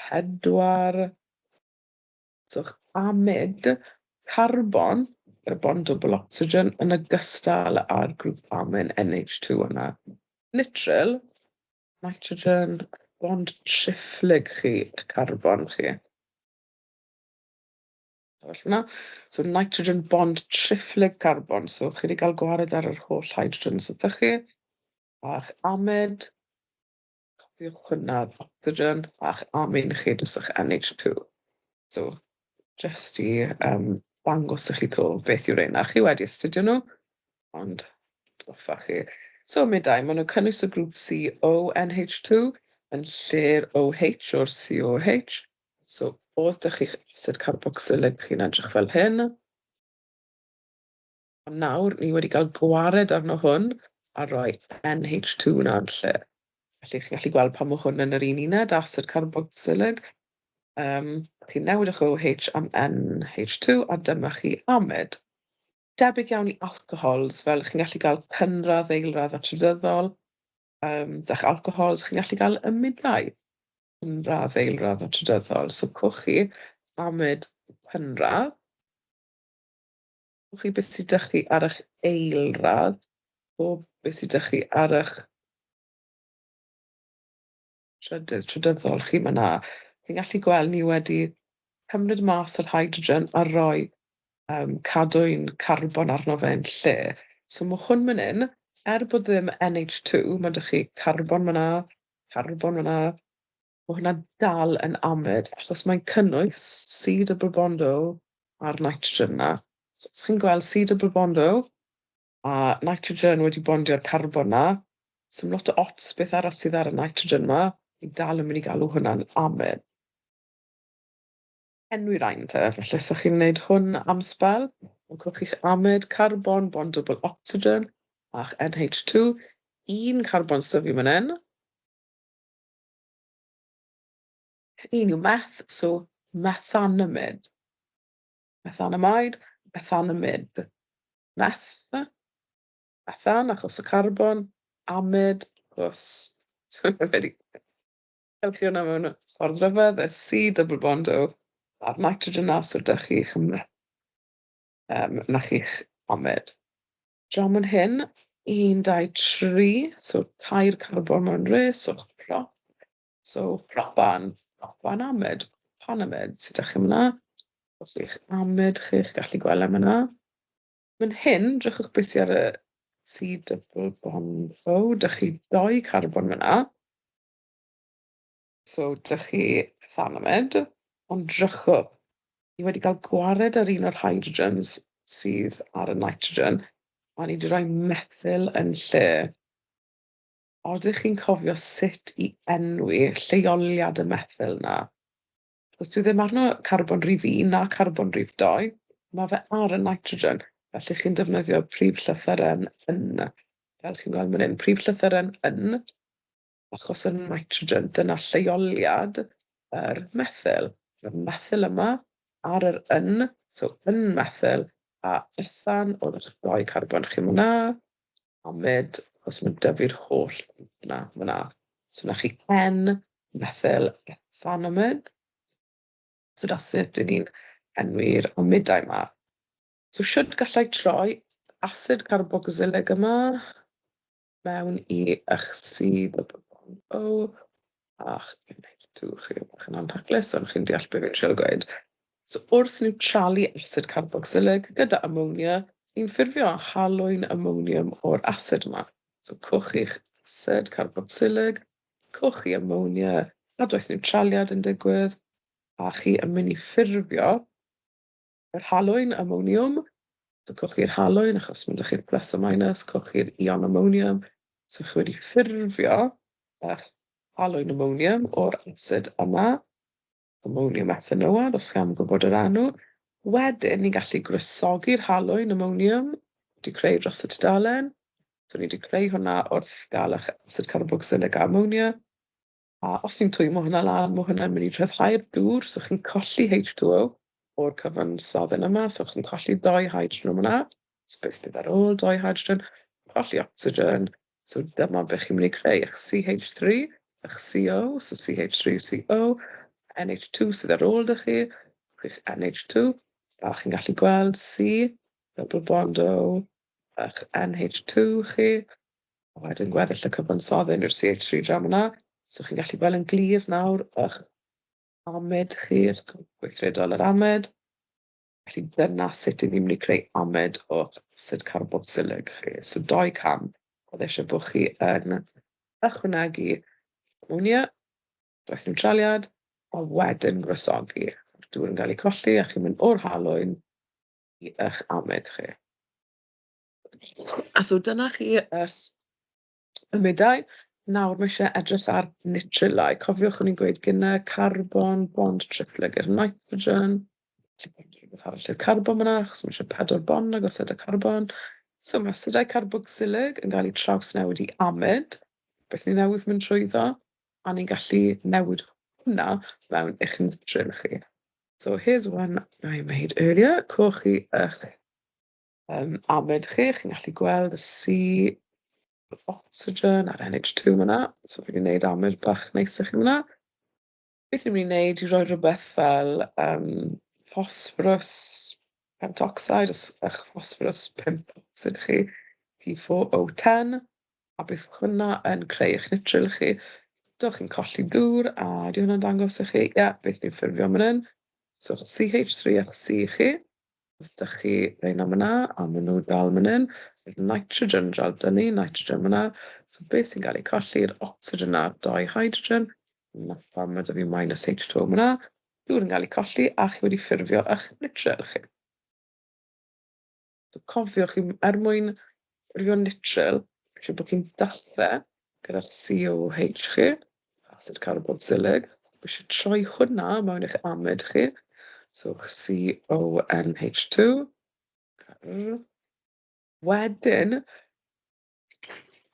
4. So amid carbon, y bond dwbl oxygen, yn ogystal â'r grŵp amin NH2 yna. Nitril, nitrogen, bond triphlyg chi, carbon chi. Felly so nitrogen bond triphlyg carbon, so chi wedi cael gwared ar yr holl hydrogen sydd ydych chi. A'ch amid, cofiwch hwnna'r oxygen, a'ch amin chi dros eich NH2. So, just i dangos i chi to beth yw'r ein. A chi wedi astudio nhw, ond atgoffa chi. So, amidau, maen nhw'n cynnwys y grŵp CONH2 yn lle'r OH o'r COH. So, oedd dych chi'ch asid carboxylig chi'n edrych fel hyn. Ond nawr, ni wedi cael gwared arno hwn a rhoi NH2 na yn lle. Felly, chi'n gallu gweld pan mae hwn yn yr un uned, asid carboxylig. Chi'n newid eich OH am NH2 a dyma chi amid. Debyg iawn i alcohols, fel chi'n gallu cael cynradd, eilradd a trydyddol. Dach alcohols, chi'n gallu cael ymidau, cynradd, eilradd a trydyddol. So cwch chi amid cynradd. Cwch chi beth sydd 'da chi ar eich eilradd, o beth sydd 'da chi ar eich trydydd, trydyddol chi fan'na. Chi'n gallu gweld ni wedi cymryd mas yr hydrogen a rhoi cadwyn carbon arno fe yn lle. So mae hwn fan hyn, er bod ddim NH2, mae 'da chi carbon fan'na, carbon fan'na, mae hwnna dal yn amid, achos mae'n cynnwys C double bond O a'r nitrogen 'na. So os chi'n gweld C double bond O a nitrogen wedi bondio'r carbon 'na, 'sdim lot o ots beth arall sydd ar y nitrogen 'ma, ni dal yn mynd i galw hwnna'n amid. Enwi rhain te, felly os chi'n gwneud hwn am sbel, mae'n cwch chi'ch amid, carbon, bond double oxygen, a'ch NH2, un carbon sydd fi fan hyn. Un yw meth, so methanamid. Methanamide, methanamid. Meth, methan achos y carbon, amid achos wedi cylchu hwnna mewn ffordd ryfedd, y C double bond O a'r nitrogen na, so dych chi'ch na chi'ch amid. Draw man hyn, 1, 2, 3, so tair carbon mewn res, so prop, so propan, propan amid, propanamid, sydd ydych chi'n fyna. Chi'ch amid chi'ch gallu gweld am yna. Fan hyn, drychwch beth sydd ar y C double bond O, dych chi doi carbon fyna. So, dych chi ethanamid, ond drychwch, ni wedi cael gwared ar un o'r hydrogens sydd ar y nitrogen, a ni wedi rhoi methyl yn lle. Odych chi'n cofio sut i enwi lleoliad y methyl na? Os dwi ddim arno carbon rhif 1 na carbon rhif 2, mae fe ar y nitrogen. Felly chi'n defnyddio prif llythyren yn. Fel chi'n gweld fan hyn, prif llythyren yn, achos y nitrogen, dyna lleoliad yr methyl. Mae'r methyl yma ar yr yn, so yn methyl, a ethan oedd eich doi carbon chi fyna, amid, achos mae'n dyfu'r holl yna fyna. So na chi N, methyl ethanamid. So that's it, dyn ni'n enwi'r amidau yma. So shwt gallai troi asid carboxylig yma mewn i eich C double bond O a'ch NH2 chi. Bach yn anhaclus, ond chi'n deall beth fi'n trio gweud. So wrth niwtralu asid carboxylig gyda amonia, ni'n ffurfio halwyn amoniwm o'r asid yma. So cwch i'ch asid carboxylig, cwch i amonia, adwaith niwtraliad yn digwydd, a chi yn mynd i ffurfio yr halwyn amoniwm. So cwch i'r halwyn, achos mae 'da chi'r plus a minus, cwch i'r ion amoniwm. So chi wedi ffurfio eich halwyn amoniwm o'r asid yma, ammonium ethanoad, os chi am gwybod yr enw. Wedyn, ni'n gallu gwresogi'r halwyn amoniwm wedi creu dros y tudalen. So ni wedi creu hwnna wrth gael eich asid carboxylig a ammonia. A os ni'n twymo hwnna lan, mae hwnna'n mynd i rhyddhau'r dŵr, so chi'n colli H2O o'r cyfansoddyn yma, so chi'n colli doi hydrogen yma. So beth bydd ar ôl doi hydrogen? Colli oxygen. So dyma beth chi'n mynd i creu, eich CH3, eich CO, so CH3CO, NH2 sydd ar ôl dych chi, eich NH2, a chi'n gallu gweld C, double bond O, eich NH2 chi, a wedyn gweddill y cyfansoddyn yw'r CH3 draw yna. So chi'n gallu gweld yn glir nawr eich amid chi, eich gweithredol yr amid. Felly dyna sut 'y ni'n mynd i creu amid o asid carboxylig chi. So doi cam, oedd eisiau bod chi yn ychwanegu amonia, dwaith niwtraliad, a wedyn gwresogi. Mae'r dŵr yn cael ei colli a chi'n mynd o'r halwyn i eich amid chi. A so dyna chi eich amidau. Nawr mae eisiau edrych ar nitrilau. Cofiwch o'n i'n gweud gyda carbon bond triphlyg i'r nitrogen. Rhywbeth arall i'r carbon yna, achos mae eisiau pedwar bond agos gyda carbon. So mae asidau carboxylig yn cael eu trawsnewid i amid, beth ni newydd mynd trwyddo, a ni'n gallu newid hwnna mewn eich nitril chi. So here's one I made earlier. Coch chi eich amid chi, chi'n gallu gweld y C, oxygen a'r NH2 yna. So fi wedi gwneud amid bach neis i chi yna. Beth ni'n mynd i wneud i roi rhywbeth fel phosphorus pentoxide, eich phosphorus 5 ocsid chi, P4O10, a bydd hwnna yn creu eich nitril chi. Dewch chi'n colli dŵr, a di hwnna'n dangos i chi, ie, yeah, beth ni'n ffurfio fan hyn. So CH3 a'ch C chi, Ydych chi reina myna, a maen nhw dal fan hyn. Nitrogen dal dyn ni, nitrogen myna. So beth sy'n cael ei colli yw'r oxygen a'r doi hydrogen. Na pam mae 'da fi minus H2O myna. Dŵr yn cael ei colli a chi wedi ffurfio eich nitril chi. So cofiwch chi, er mwyn ffurfio nitril, eisiau bod chi'n dechrau gyda'r COH chi, asid carboxylig. Mae eisiau troi hwnna mewn i'ch amid chi. So CONH2. Wedyn,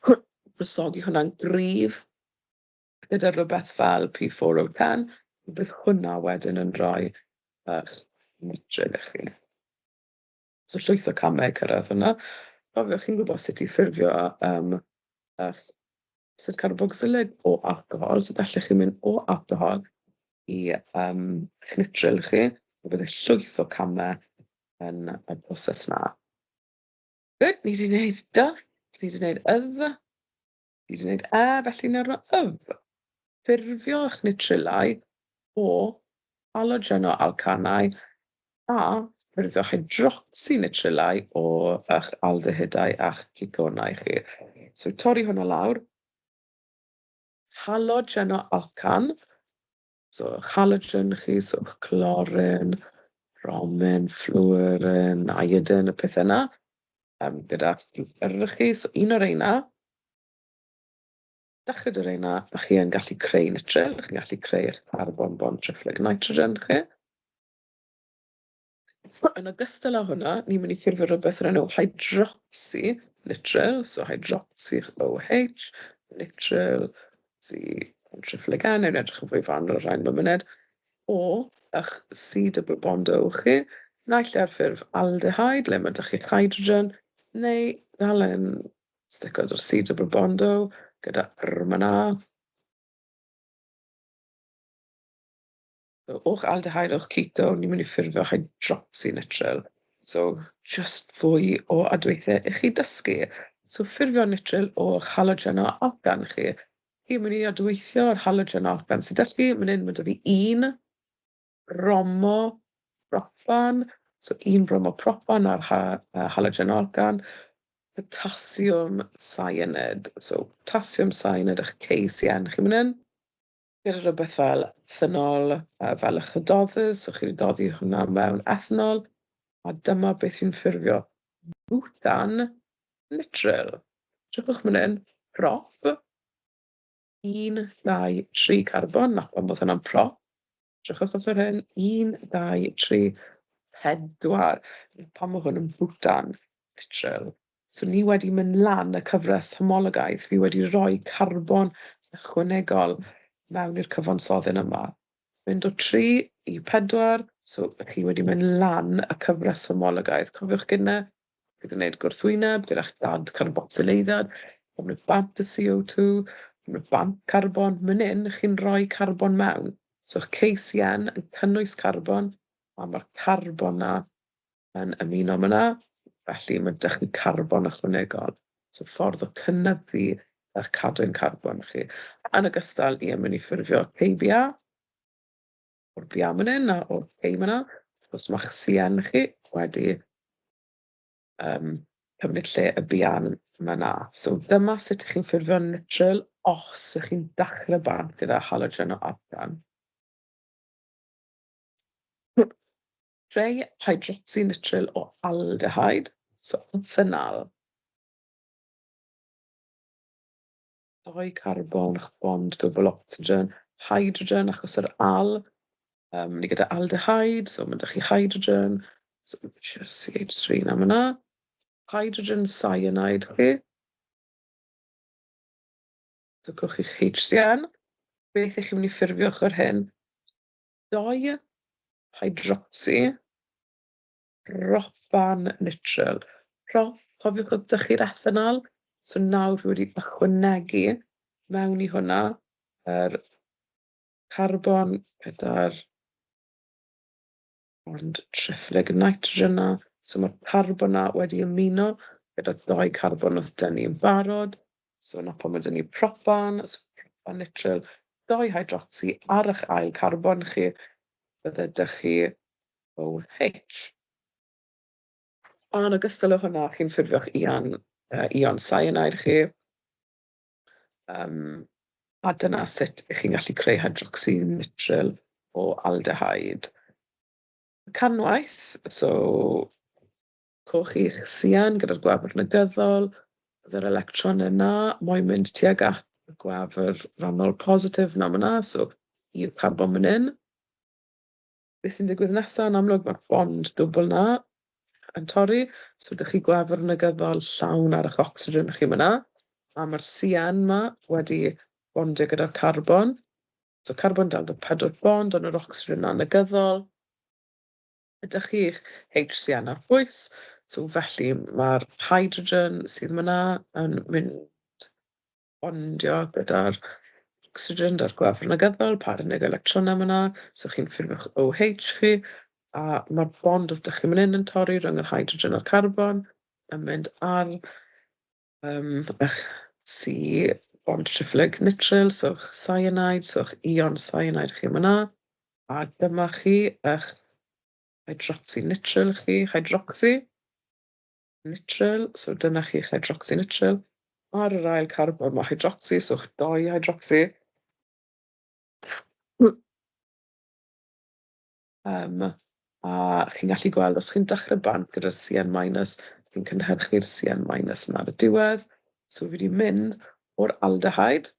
brysogi hwnna'n gryf gyda rhywbeth fel P4O10, bydd hwnna wedyn yn rhoi eich nitril i chi. So llwyth o camau cyrraedd hwnna. Cofiwch, chi'n gwybod sut i ffurfio eich asid carboxylig o alcohol, so gallech chi mynd o alcohol i eich nitril chi. Bydd llwyth o camau yn y broses na. Good, ni wedi gwneud D, ni wedi gwneud ydd, ni wedi gwneud E, felly nawr mae yf. Ffurfio eich nitrilau o halogenoalcanau a ffurfio hydroxynitrilau o eich aldehydau a'ch cetonau chi. So torri hwnna lawr. Halogenoalcan, so eich halogen chi, so eich clorin, bromin, fluorin, iodine, y pethau yna, gyda yr chi, so un o'r reina. Dechrau dy reina, chi yn gallu creu nitril, chi'n gallu creu eich carbon bond triphlyg nitrogen chi. Yn ogystal â hwnna, ni'n mynd i ffurfio rhywbeth o'r enw hydroxy nitril, so hydroxy OH, nitril, C triphlyg N, neu'n edrych yn fwy fanwl ar rhain mewn munud, o eich C double bond O chi, naill ar ffurf aldehyde, le mae 'da chi'ch hydrogen, neu dal yn stico 'da'r C double bond O gyda R myna. So, o'ch aldehyde, o'ch ketone, ni'n mynd i ffurfio hydroxynitril. So, just fwy o adweithiau i chi dysgu. So, ffurfio nitril o'ch halogenoalcan chi. Chi'n mynd i adweithio'r halogenoalcan sydd 'da chi. Mynd hyn, mae 'da fi un bromopropan. So, un bromopropan ar halogenoalcan. Potassium cyanide. So, potassium cyanide eich KCN chi'n mynd hyn. Gyda rhywbeth fel ethanol, fel eich hydoddydd, so chi'n doddi hwnna mewn ethanol, a dyma beth fi'n ffurfio, butan nitril. Drychwch fan hyn, prop, 1, 2, 3 carbon, na pam bod hwnna'n prop. Drychwch wrth hyn, 1, 2, 3, 4, pam mae hwn yn butan nitril. So ni wedi mynd lan y cyfres homologaeth, fi wedi rhoi carbon ychwanegol mewn i'r cyfansoddyn yma. Mynd o 3 i 4, so chi wedi mynd lan y cyfres homologaeth. Cofiwch gynne, chi wedi gwneud gwrthwyneb gyda'ch dad carboxyleiddiad, cymryd bant y CO2, cymryd bant carbon. Mynd hyn, chi'n rhoi carbon mewn. So eich KCN yn cynnwys carbon, a mae'r carbon na yn ymuno yna, felly mae 'da chi carbon ychwanegol. So ffordd o cynyddu eich cadwyn carbon chi. Yn ogystal, i yn mynd i ffurfio KBA, o'r BA man hyn a o'r K man yna, achos mae'ch CN chi wedi cymryd lle y BA yma na. So dyma sut ych chi'n ffurfio nitril os ych chi'n dechrau bant gyda halogen o alcan. Creu hydroxynitril o aldehyde, so ethanal. Doi carbon, eich bond dwbl oxygen, hydrogen achos yr al. Ni gyda aldehyde, so mae 'da chi hydrogen, so CH3 na fyna. Hydrogen cyanide chi. So cwch chi'ch HCN. Beth ych chi'n mynd i ffurfio ochr hyn? Doi hydroxy propan nitrile. Prop, cofiwch oedd 'da chi'r ethanol, so nawr fi wedi ychwanegu mewn i hwnna yr carbon gyda'r bond triphlyg nitrogen 'na. So mae'r carbon 'na wedi ymuno gyda doi carbon oedd 'da ni yn barod. So 'na pam mae 'da ni propan, so propan nitrile, doi hydroxy ar eich ail carbon chi, bydde 'da chi OH. A yn ogystal â hwnna, chi'n ffurfio'ch ion, ion cyanide chi. A dyna sut 'y chi'n gallu creu hydroxynitrile o aldehyde. Canwaith, so coch i'ch CN gyda'r gwefr negyddol, bydd yr electron yna moyn mynd tuag at y gwefr rannol positif na fyna, so i'r carbon fan hyn. Beth sy'n digwydd nesaf, yn amlwg mae'r bond dwbl na yn torri, so dych chi gwefr negyddol llawn ar eich ocsigen chi fyna, a mae'r CN ma wedi bondio gyda'r carbon. So carbon dal dy pedwar bond, ond yr ocsigen na negyddol. Ydych chi'ch HCN ar bwys, so felly mae'r hydrogen sydd fyna yn mynd bondio gyda'r ocsigen da'r gwefr negyddol, par unig electronau fyna, so chi'n ffurfio'ch OH chi, a mae'r bond wrth dych chi'n mynd yn torri rhwng yr hydrogen a'r carbon yn mynd ar eich C bond triphlyg nitrile, so eich cyanide, so eich ion cyanide chi fyna, a dyma chi eich hydroxynitrile chi, hydroxy nitrile, so dyna chi eich hydroxynitrile. Ar yr ail carbon mae hydroxy, so eich doi hydroxy. A chi'n gallu gweld os chi'n dechrau bant gyda'r CN minus, chi'n cynhyrchu'r CN minus yna ar y diwedd. So fi wedi mynd o'r aldehyde,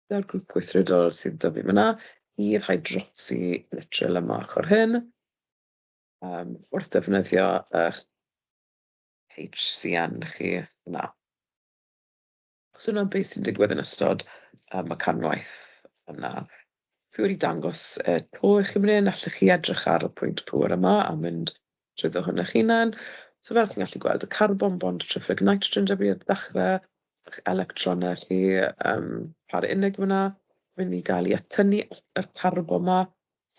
gyda'r grŵp gweithredol sydd 'da fi fyna, i'r hydroxynitrile yma ochr hyn, wrth defnyddio eich HCN chi yna. So yna beth sy'n digwydd yn ystod y canwaith yna. Fi wedi dangos to i chi fan hyn, allwch chi edrych ar y pwynt pŵer yma a mynd trwyddo hwn eich hunan. So fel chi'n gallu gweld, y carbon bond triphlyg nitrogen 'da fi ar ddechrau, eich electronau chi par unig fyna, mynd i gael ei atynnu yr carbon yma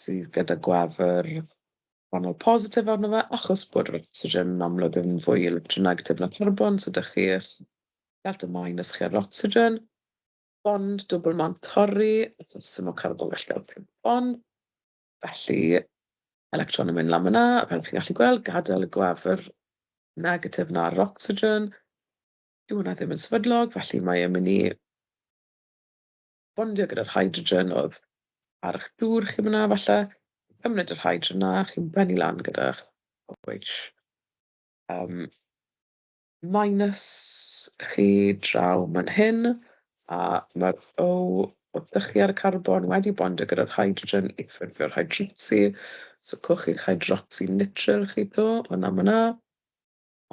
sydd gyda gwefr rhannol positif arno fe, achos bod yr oxygen yn amlwg yn fwy electronegatif na carbon, so dych chi eich delta minus chi ar oxygen. Bond dwbl ma'n torri, achos sy'n o carbon gallu gael pump bond. Felly, electron yn mynd lan fyna, fel chi'n gallu gweld, gadael y gwefr negatif na ar yr oxygen. Dyw hwnna ddim yn sefydlog, felly mae e'n mynd i bondio gyda'r hydrogen oedd ar eich dŵr chi fyna falle. Cymryd yr hydrogen na, chi'n bennu lan gyda'ch OH minus chi draw man hyn, a mae'r O o chi ar y carbon wedi bondio gyda'r hydrogen i ffurfio'r hydroxy. So cwch chi'ch hydroxynitrile chi to, hwnna fyna.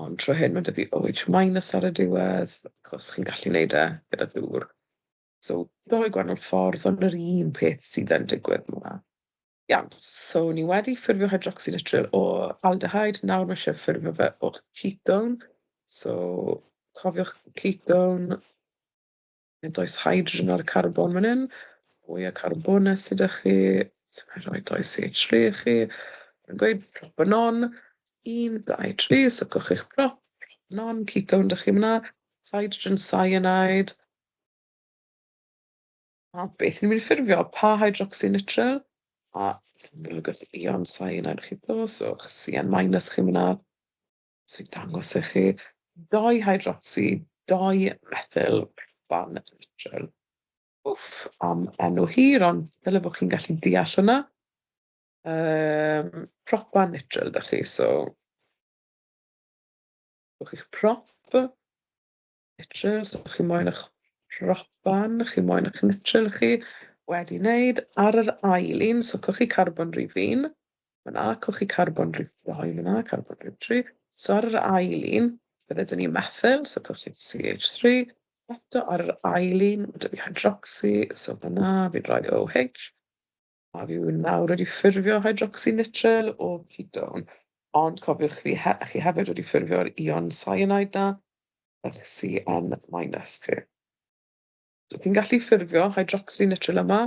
Ond tro hyn mae 'da fi OH minus ar y diwedd, achos chi'n gallu neud e gyda dŵr. So doi gwahanol ffordd, ond yr un peth sydd yn digwydd yma. Iawn, so ni wedi ffurfio hydroxynitrile o aldehyde, nawr mae eisiau ffurfio fe o ketone. So cofiwch ketone, nid oes hydrogen ar y carbon fan hyn, fwy o carbonau sydd â chi, so mae'n rhoi doi CH3 i chi. Mae'n gweud propanon, 1, 2, 3, so cwch eich prop, propanon, ketone dych chi fyna, hydrogen cyanide. A beth ni'n mynd i ffurfio? Pa hydroxynitrile? A amlwg ion cyanide chi ddo, so CN minus chi fyna. So i dangos i chi, doi hydroxy, doi methyl propanitrile. Wff, am enw hir, ond dyle fod chi'n gallu deall hwnna. Propanitrile dach chi, so gwch chi'ch prop nitrile, so chi moyn eich Propan, chi moyn eich nitril chi wedi wneud ar yr ail un, so cwch chi carbon rhif 1, fyna, cwch chi carbon rhif 2 fyna, carbon rhif 3. So ar yr ail un, bydde dyn ni methyl, so cwch chi CH3. Eto ar yr ail un, mae 'da fi hydroxy, so fyna fi'n rhoi OH. A fi nawr wedi ffurfio hydroxynitril o ketone. Ond cofiwch chi, he chi hefyd wedi ffurfio'r ion cyanide na, eich CN minus chi. So chi'n gallu ffurfio hydroxynitril yma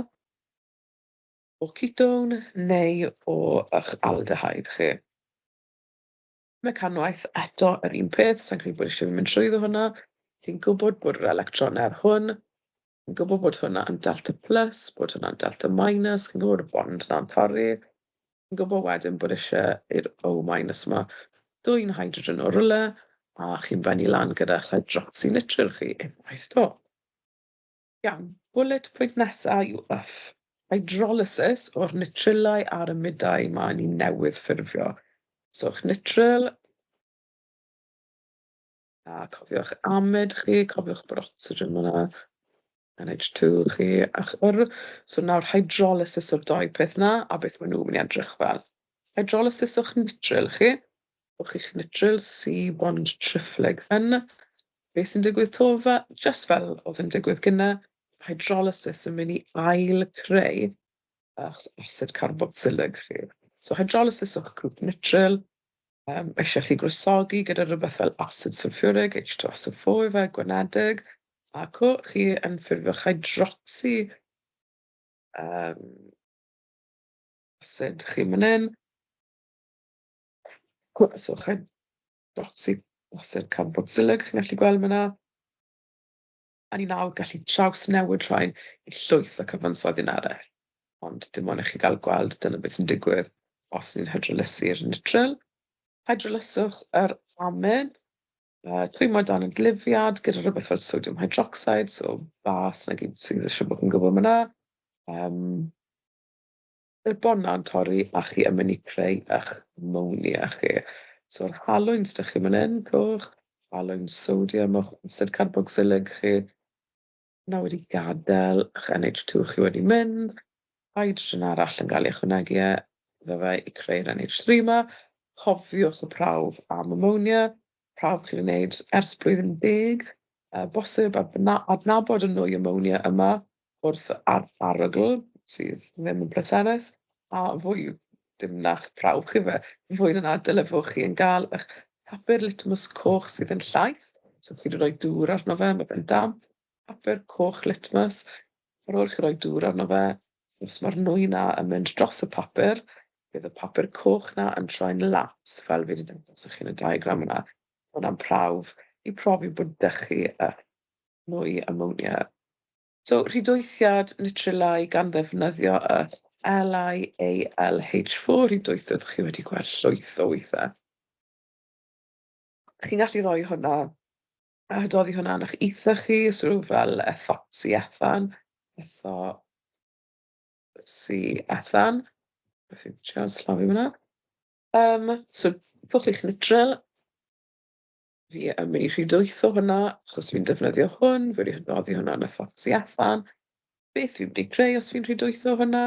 o ketone neu o eich aldehyde chi. Mecanwaith eto yr un peth, sa'n credu bod eisiau mynd trwyddo hwnna. Chi'n gwybod bod yr electronau ar hwn, chi'n gwybod bod hwnna yn delta plus, bod hwnna'n delta minus, chi'n gwybod y bond na'n torri. Chi'n gwybod wedyn bod eisiau i'r O minus yma dwyn hydrogen o rywle, a chi'n bennu lan gyda'ch hydroxynitril chi unwaith 'to. Iawn, bullet pwynt nesa yw yff. Hydrolysis o'r nitrilau a'r amidau ma ni newydd ffurfio. So eich nitril, a cofiwch amid chi, cofiwch bod oxygen yna, NH2 chi, a'ch yr. So nawr hydrolysis o'r dou peth na, a beth maen nhw'n mynd i edrych fel. Hydrolysis o'ch nitril chi, o'ch eich nitril C bond triphlyg yn. Beth sy'n digwydd to fe, just fel oedd yn digwydd gyna, hydrolysis yn mynd i ail creu eich acid carboxylig chi. So hydrolysis o'ch grŵp nitril, eisiau chi gwresogi gyda rhywbeth fel acid sulfuric, H2SO4 fe, gwanedig, a co chi yn ffurfio'ch hydroxy acid chi fan hyn. So hydroxy acid carboxylig, chi'n gallu gweld fyna. A ni nawr gallu trawsnewid rhain i llwyth o cyfansoddion eraill. Ond dim ond i chi gael gweld dyna beth sy'n digwydd os ni'n hydrolysu'r nitril. Hydrolyswch yr amid, twymo dan y glifiad gyda rhywbeth fel sodium hydroxide, so bas na gyd sydd eisiau bod yn gwybod fyna. Yr bona'n torri a chi yn mynd i creu eich ammonia chi. So'r halwyn sydd chi fan hyn, coch, halwyn sodium o'ch acid carboxylig chi. Hwnna wedi gadael, eich NH2 chi wedi mynd, hydrogen arall yn cael ei ychwanegu e, iddo fe i creu'r NH3 yma. Cofiwch y prawf am ammonia, prawf chi wedi wneud ers blwyddyn 10, bosib adnabod y nwy ammonia yma wrth arogl, sydd ddim yn pleserus, a fwy, dim na'ch prawf chi fe, fwy na na dyle fod chi yn gael eich papur litmus coch sydd yn llaith, so chi wedi rhoi dŵr arno fe, mae fe'n damp, papur coch litmus, ar ôl chi roi dŵr arno fe, os mae'r nwy na yn mynd dros y papur, bydd y papur coch na yn troi'n las, fel fi wedi dangos i chi yn y diagram yna. Hwnna'n prawf i profi bod dych chi y nwy ammonia. So, rhydwythiad nitrilau gan ddefnyddio y LiAlH4, rhydwythiad chi wedi gweld llwyth o weithiau. Chi'n gallu rhoi hwnna, a hydoddi hwnna yn eich ether chi, so rhyw fel ethoxyethan, ethoxyethan, beth yw'n trial sillafu hwnna. So, ffwch eich nitril, fi yn mynd i rhydwytho hwnna, achos fi'n defnyddio hwn, fi wedi hydoddi hwnna yn ethoxyethan. Beth fi'n mynd i creu os fi'n rhydwytho hwnna?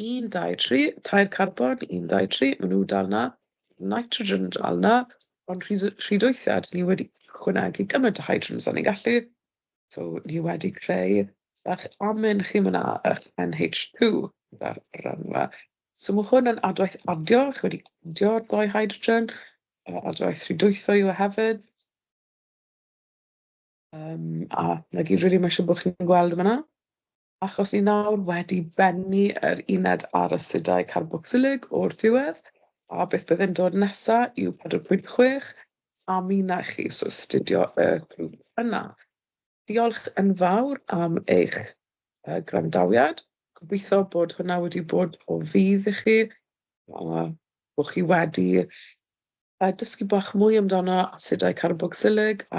1, 2, 3, tair carbon, 1, 2, 3, maen nhw dal na. Nitrogen dal na, ond rhydwythiad ni wedi ychwanegu gymaint o hydrogens â ni'n gallu. So ni wedi creu eich amin chi fyna, eich NH2 gyda'r rhan. So mae hwn yn adwaith adio, chi wedi adio'r dou hydrogen, adwaith rhydwytho yw e hefyd. A na gyd rili mae eisiau bod chi'n gweld yma. Achos ni nawr wedi bennu yr uned ar asidau carboxylig o'r diwedd, a beth bydd yn dod nesa yw 4.6, amina chi, so astudio y grŵp yna. Diolch yn fawr am eich gwrandawiad. Gobeithio bod hwnna wedi bod o fudd i chi, a bod chi wedi dysgu bach mwy amdano asidau carboxylig, a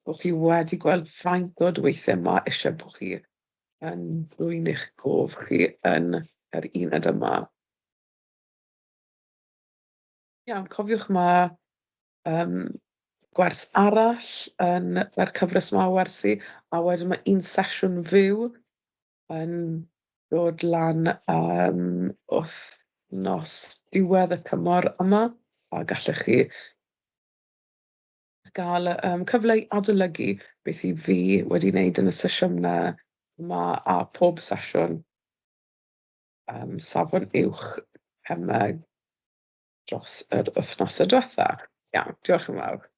bod chi wedi gweld faint o adweithiau ma' eisiau bod chi yn dwyn eich gof chi yn yr uned yma. Iawn, cofiwch ma' Gwers arall yn yr cyfres 'ma o wersi, a wedyn mae un sesiwn fyw yn dod lan wythnos diwedd y tymor yma, a gallech chi gael cyfle i adolygu beth i fi wedi wneud yn y sesiynau yma a pob sesiwn safon uwch cemeg dros yr wythnosau diwetha. Iawn, diolch yn fawr.